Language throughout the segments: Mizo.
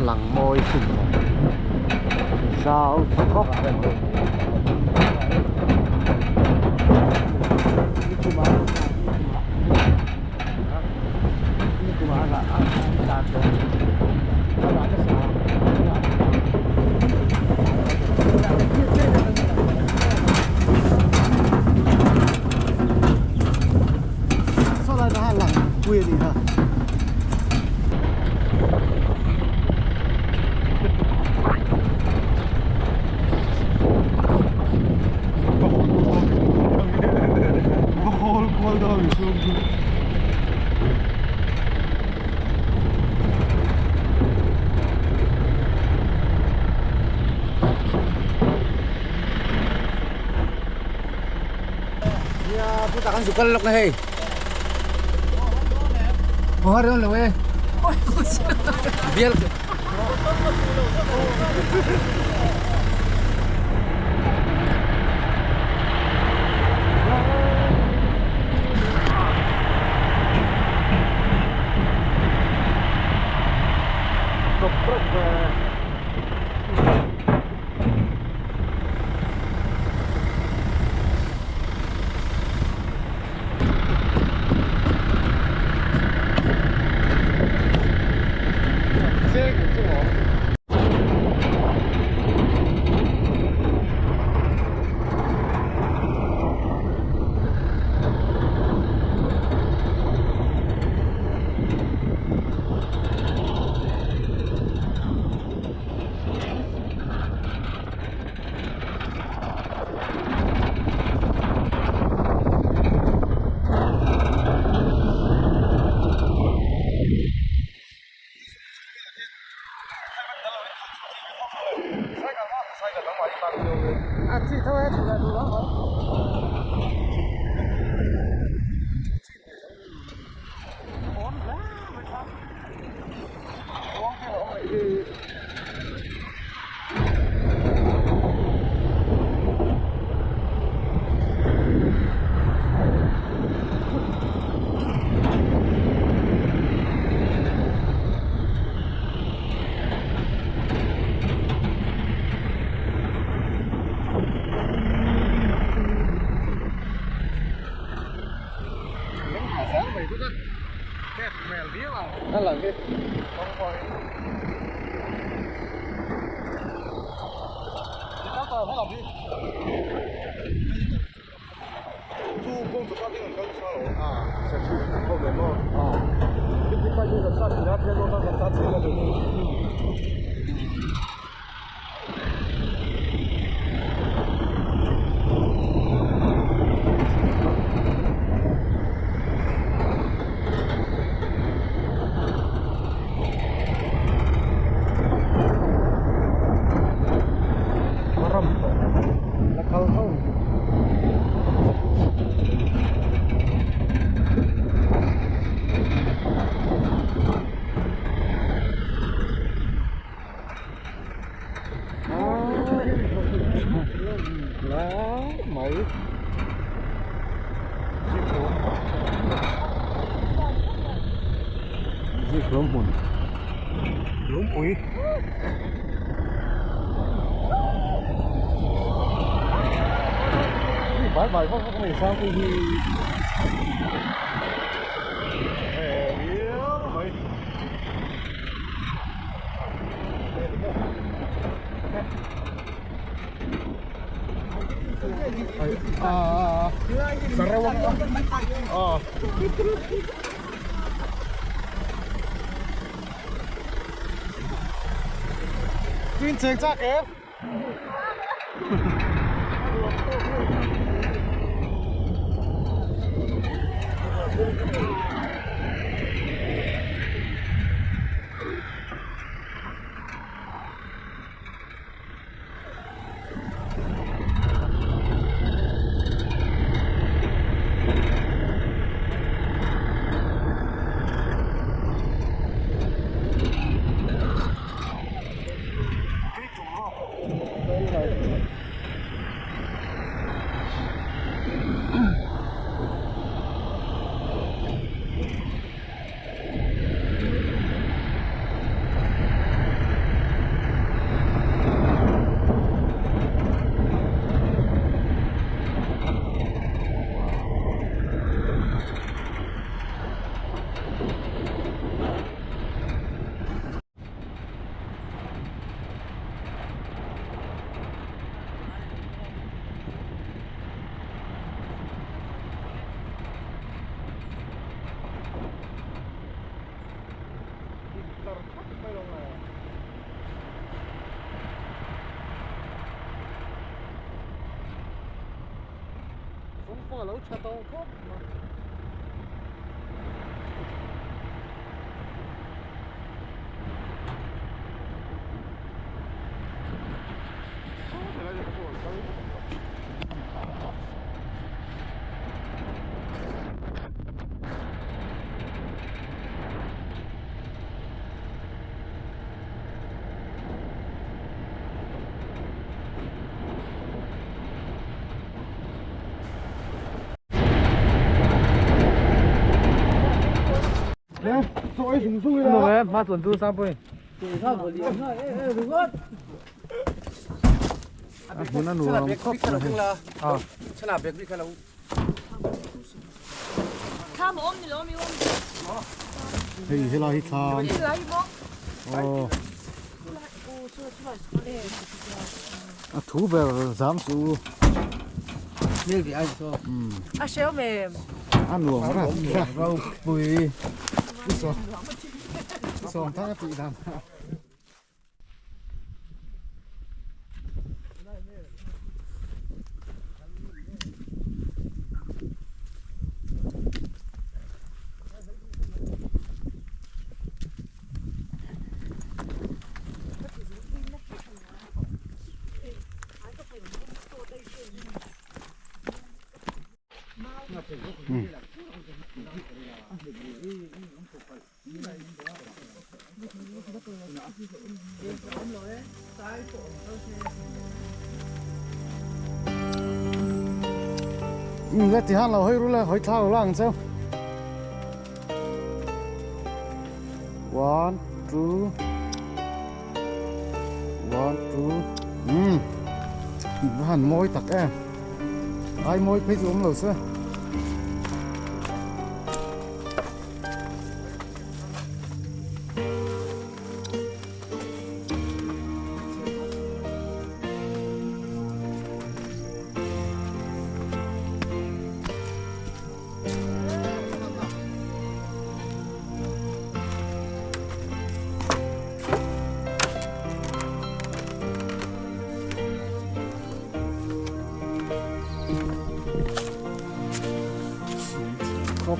lang mawi thin lo zau tha khawp mai. Saw lai kha lang pui a nih kha. Nia putah kan zu kal lawk na hei. Haw har dawn lo e. Bial A lang hi La kal ho. Mai. Zikhlum hmun. Lungpui. Bai bai vak vak mai sang pui hi. Mai. Sarawak ah. Tin cheng chak em? tlar thap mai lo nge. Kawng pawh a lo tha tawh khawp mai. A hmun a nuam khawp mai a. Hei helai hi thlam aw a thu ber zam chu a nuam rap ropui sawm thang a tih dan. Le ti han lo hoi ru le hoi thla lo lang cheu. One, two, one, two. Han mawi tak em. Ai mawi phei chu awm lo se. Khawp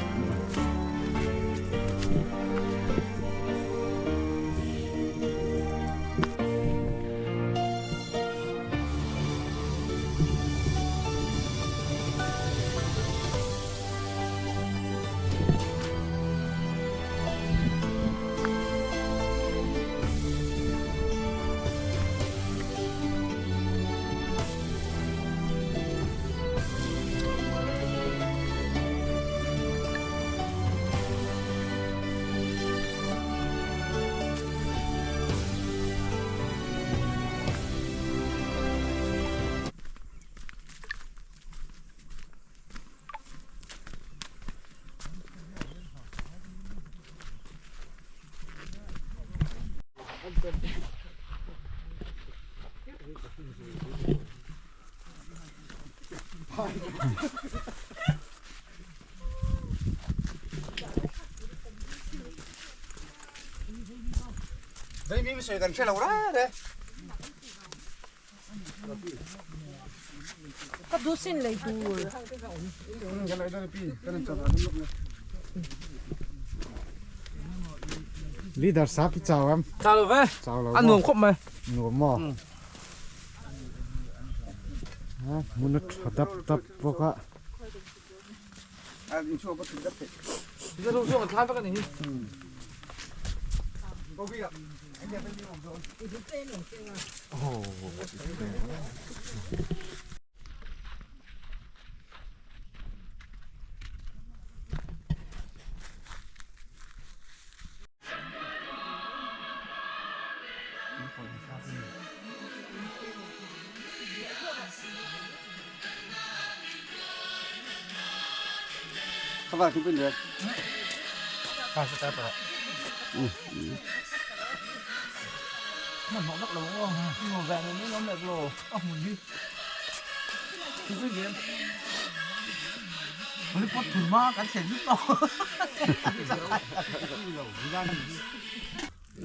Ka duh sin lei tur. Leader sap i chau em? Chau lo ve. Chau lo. A nuam khawp mai. Nuam maw? Ha, hmun a tha dap dap bawk a.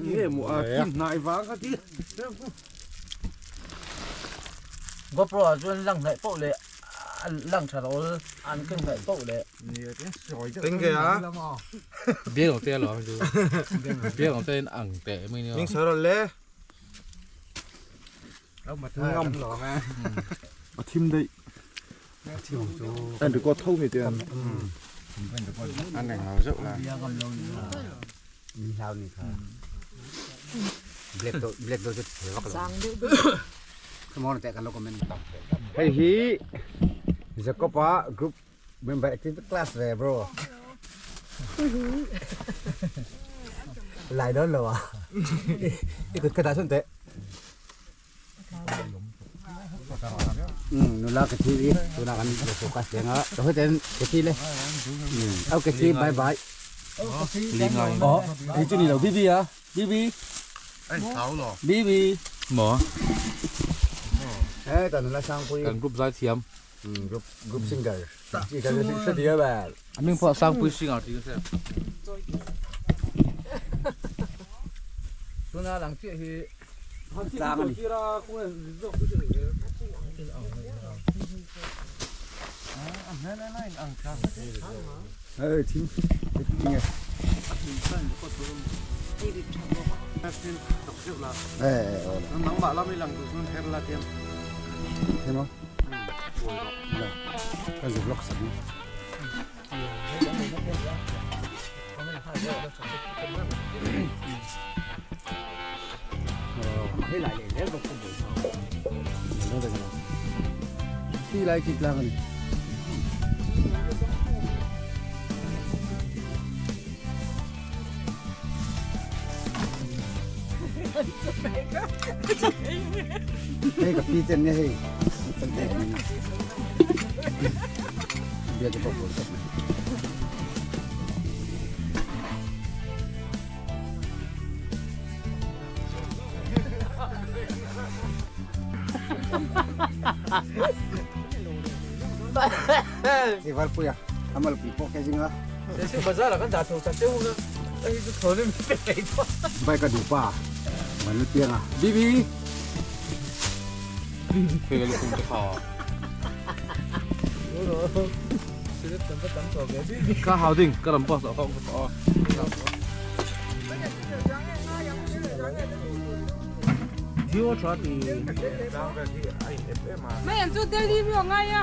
Nge mu a thim hnai vang kha ti. GoPro ah chuan lang hnaih poh leh lang tha lo an keng hnaih poh leh. Tengge a. Biak ang te alawm chu. Biak ang te in ang teh mai nia. Ming sawi rawh le. Ngam. A thim daih. An record tho mi te an. An eng hau zeuh la. Min hlau ni kha. Black do black do chu thei vak lo. Come on te kan lo comment. Hei hi Jacob-a group member activity class ve bro. Lai dawn lo a. I kut ka dah chun teh. Nula ka thi i tuna kan lo focus leng a. Ka hoi ten ka thi le. Au ka thi bye bye. Oh, ei chu ni lo BB a. BB. Ai thau lo. BB. Mo. Eh ta nula sang pui. Kan group zai thiam. Group group singer. Chi ka se dia ba. Aming pawh Sangpui singer ti ka hria. Tuna lang chiah hi Tlang ani. Ê thim. Thim. Ê Nang mah lam i lang tu chun her la tiam. Thế không? Cái gì block sẵn. Khi lại kịp làm này. Hei ka pi ten ne hei. Tan te. Bia te pawh tak mai. Hei Valpuia, a malpui pawh ke zinga. Bazar ah kan dah tho tak deuh a, hei chu tho rim pe thei tawh. Bike a duh pa, van lu piang a. Bibi! Hei ka lukhum te kha. Ka hau ding, ka ram pawh ka awm tawh a. Mai an chu Delhi mi ngai a.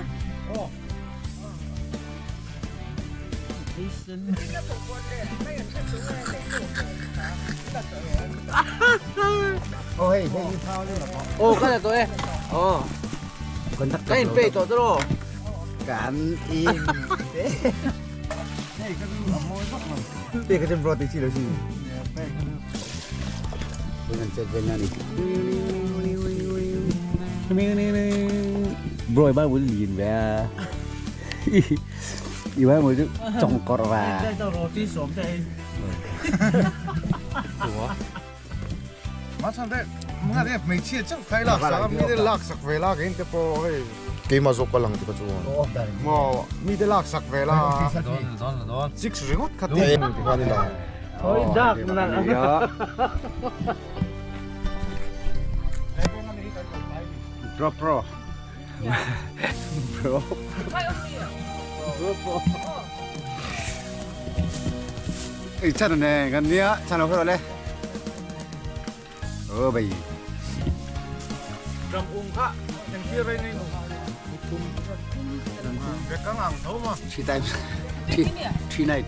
Oh hei hei. Ồ cái này tôi Ồ. Cái hình bê tổ tôi Kan in. Pe ka chen bro ti chi lo chi. Kan chet ven na ni. Bro ba muốn lin ve a. I ba muốn chong kor va. Đây tao roti som đây. Ma chan te nga te hmeichhia chauh khai lak sak a mite lak sak ve la kein te pawh hei keimah zawk ka lang ti ka chu maw mite lak sak ve la six ringawt kha ti ti khan i lang. Ôi dak na. Bro bro. Bro. Bro. Ei chan ne kan nia chan lo le. Ơ bay. Ram ung kha engtir rei nei ve ka ngang tho ma. Three times. Three three night.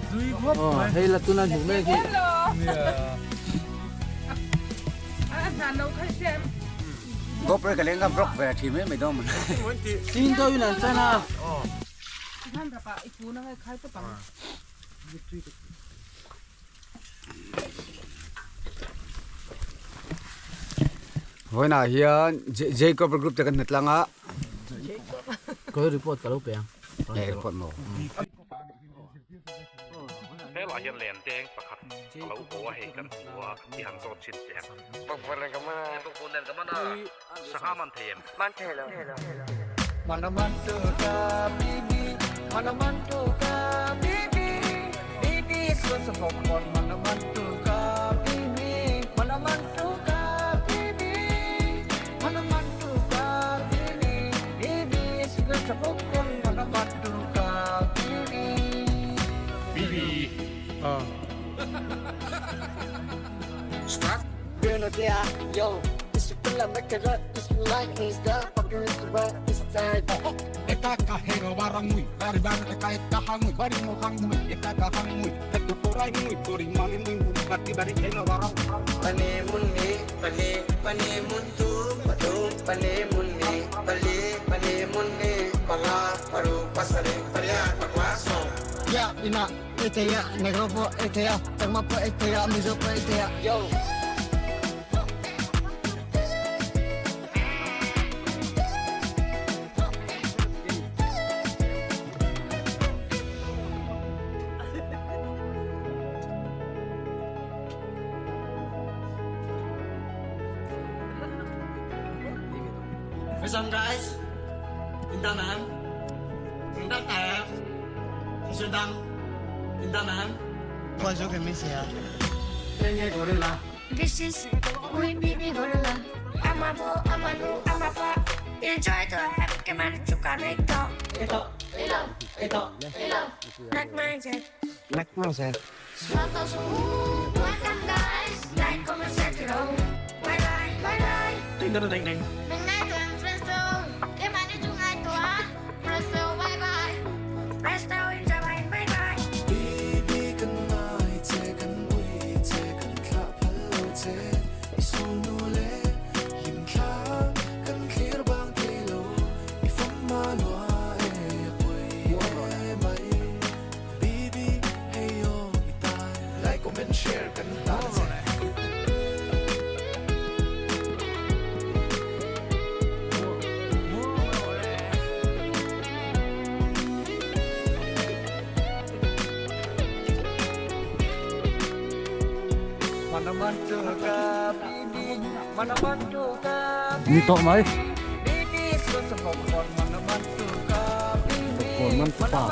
Hei là tôi đang hùng mê khi. GoPro ka leng ka vlog ve thin mai mai dawn. Tin tôi là sao na. Vawiinah hian Jacob group te kan hmet lang a. Koi report ka lo pe ang. Eh report maw. Helai hian len deng pakhat a lo bo a hei kan hmu a i han zawt chin teh ang. Sangha man thei em? This is Baby Gorilla. I'm a bo, I'm a nu, I'm a pa. Enjoy the happy man to connect. Like my Welcome guys. Like, comment, share, Bye bye. Bye bye. Mình ngay tụi em Presto. Cái mà đi chung ngay tụi Presto, bye bye. Presto, enjoy, bye bye. Ni tawh mai. Kawn man chu pa.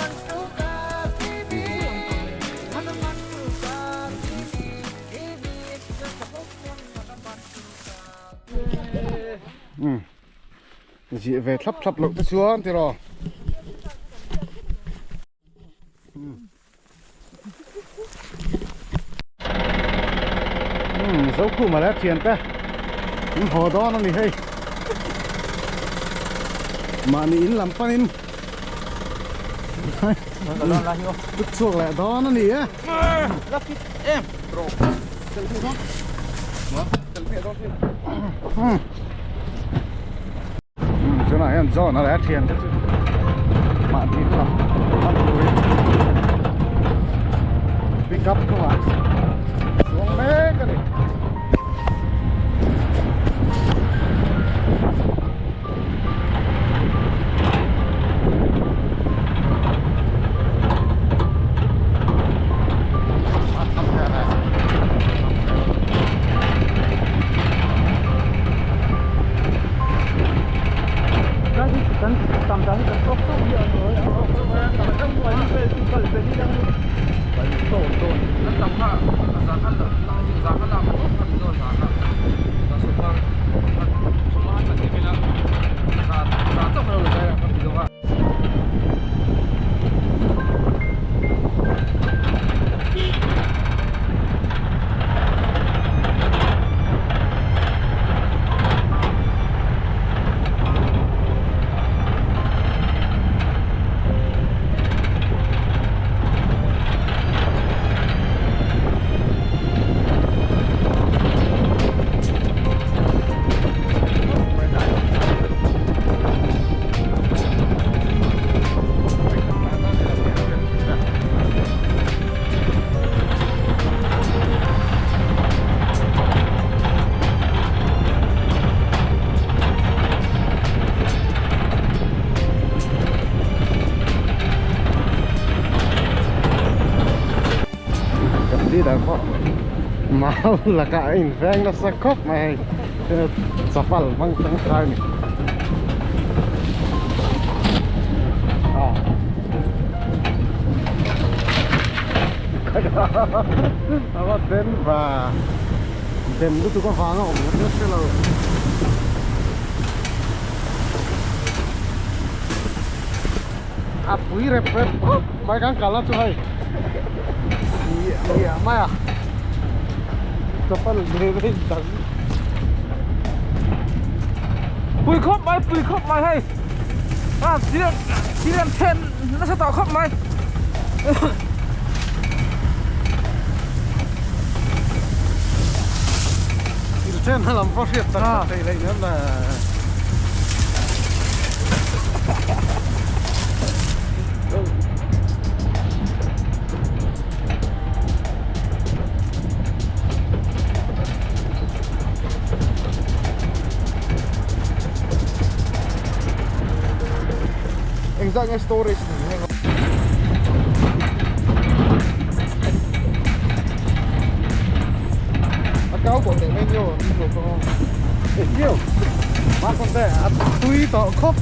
Ziah ve thlap thlap loh te chuan tiraw. Zokhuma leh thiante an haw dawn a ni hei mahni in lam panin tut chhuak leh dawn a ni e. Tunah hian John a leh a thiante chu mahni lam pan turin pick up hnungah chuang mek a ni. Kan leader pawh mau lakah a inveng nasa khawp mai hei chapal hmang tangkai a ni. A va den va den lutuk avanga awm ngawt ngawt hre lo. A pui rep rep khawp mai kan kal a chu hei miah miah mai a. Chapal nen a indang. Pui khawp mai, pui khawp mai hei. A thil thil an then nasa tawh khawp mai. Thil then a lam pawh hriat tak tak theih leh nen le. Engzah nge storage ni heng a kau tawh teh mai nio ni lo pawh Nio ma con te a tui tawh khawp.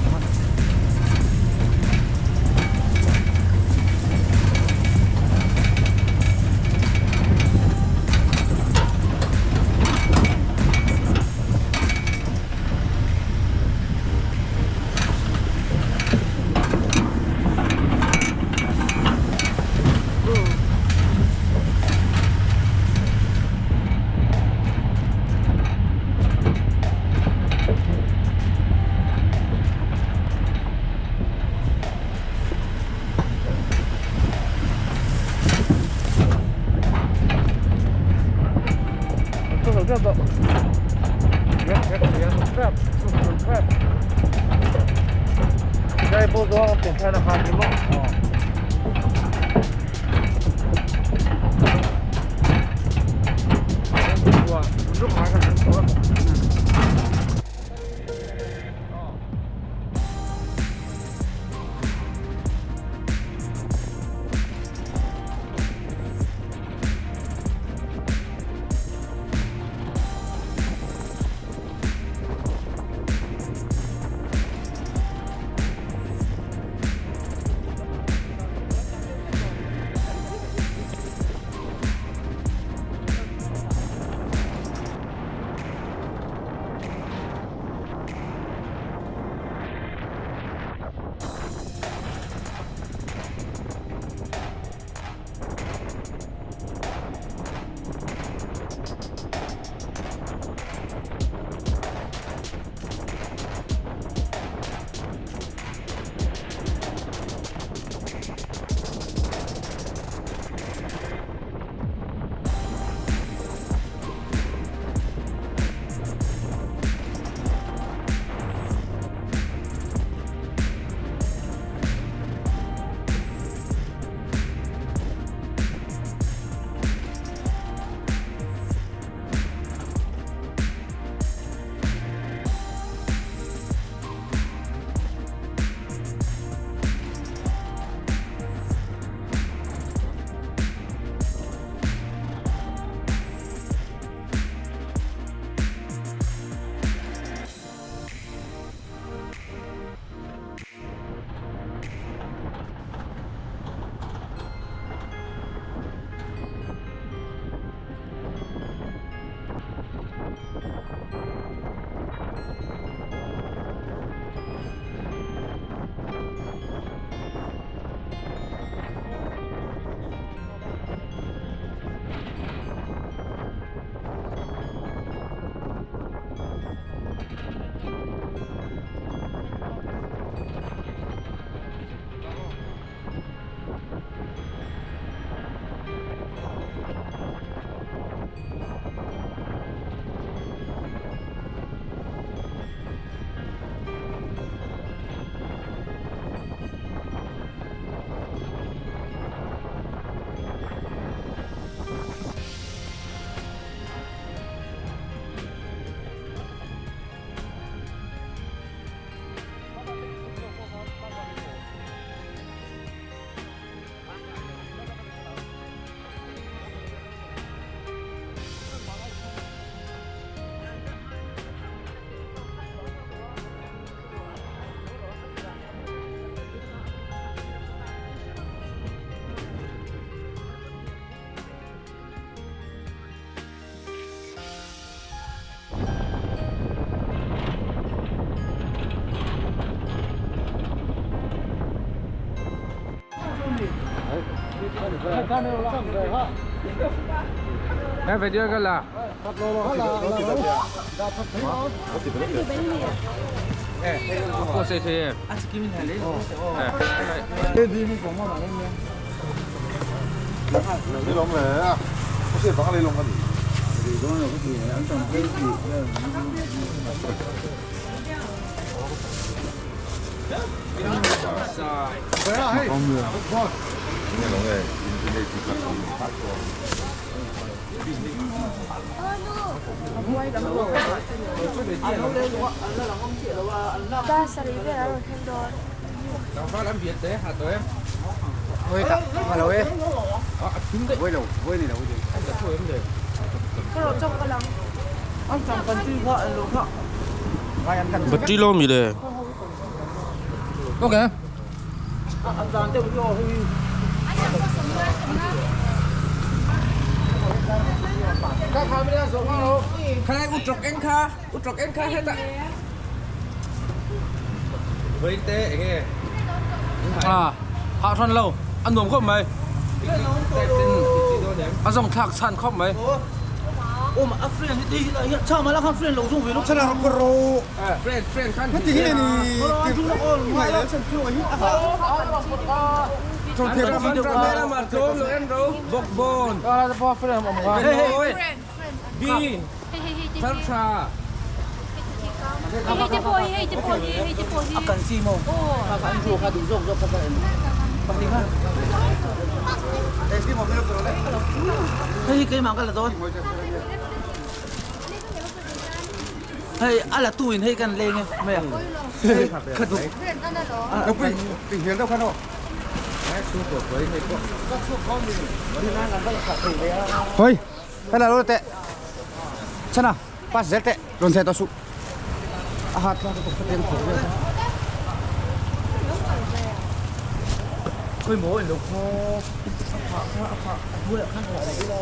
He video ka la. Ko se the. Ni lawm le a. Ko se bang le lawm ka ni. Battery lo mi le. Ok. Khalai utrok en kha, utrok en kha heta. Với te enge. À, hạ thon lâu, ăn nuông khop mai. A zong thlak chan khop mai. Om a friend hi hi cha ma la khan friend lo zung ve lo. Chana ro ro. Friend friend khan. Ti hi ni. Ngai le chan chu hi. Trông thiệt là mà trông lo en ro bok bon. Hey hey. Bi. Thar tha. Hei te pawh hi, hei te pawh hi, hei te pawh hi. A kan chi mo. Kha kha an chu kha du zok zok kha kha en. Pak ni kha. Hei keimah ka la dawn. Hei a la tu in hei kan leng e mai a. Hei kha du. Hoi, hei la lo te. Chana, pass zel te. Rawn theh tawh suh. A hat kha ka tem khawp vel. Khoi maw in lo khaw. A phah kha a phah a hnuaiah khan a dah ila.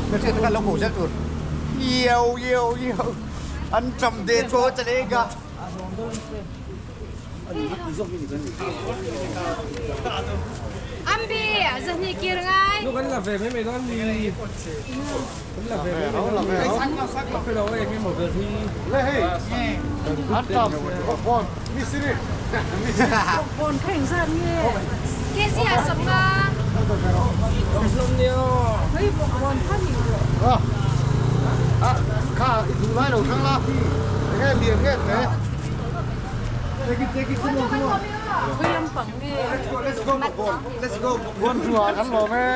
Hmelhriat te khan lo ko zel tur. Yêu yêu yêu. An ṭam de chaw chalega. Ambi, zahnih kir ngai. Nu kan la ve mai mai dawn ni. Kan la ve mai mai dawn ni. Ka pe lo e nge maw ber hi. Le hei. An ṭam bon. Mi siri. Bon kha engzat nge? Kg ah sawmnga. Hei bon kha ni rawh. Kha i duh lai lo thlang la. Enge lian nge te. Take it take it come on come on. Khawi lampang nge? Let's go bon. Let's go bon chu ah kan lawm e.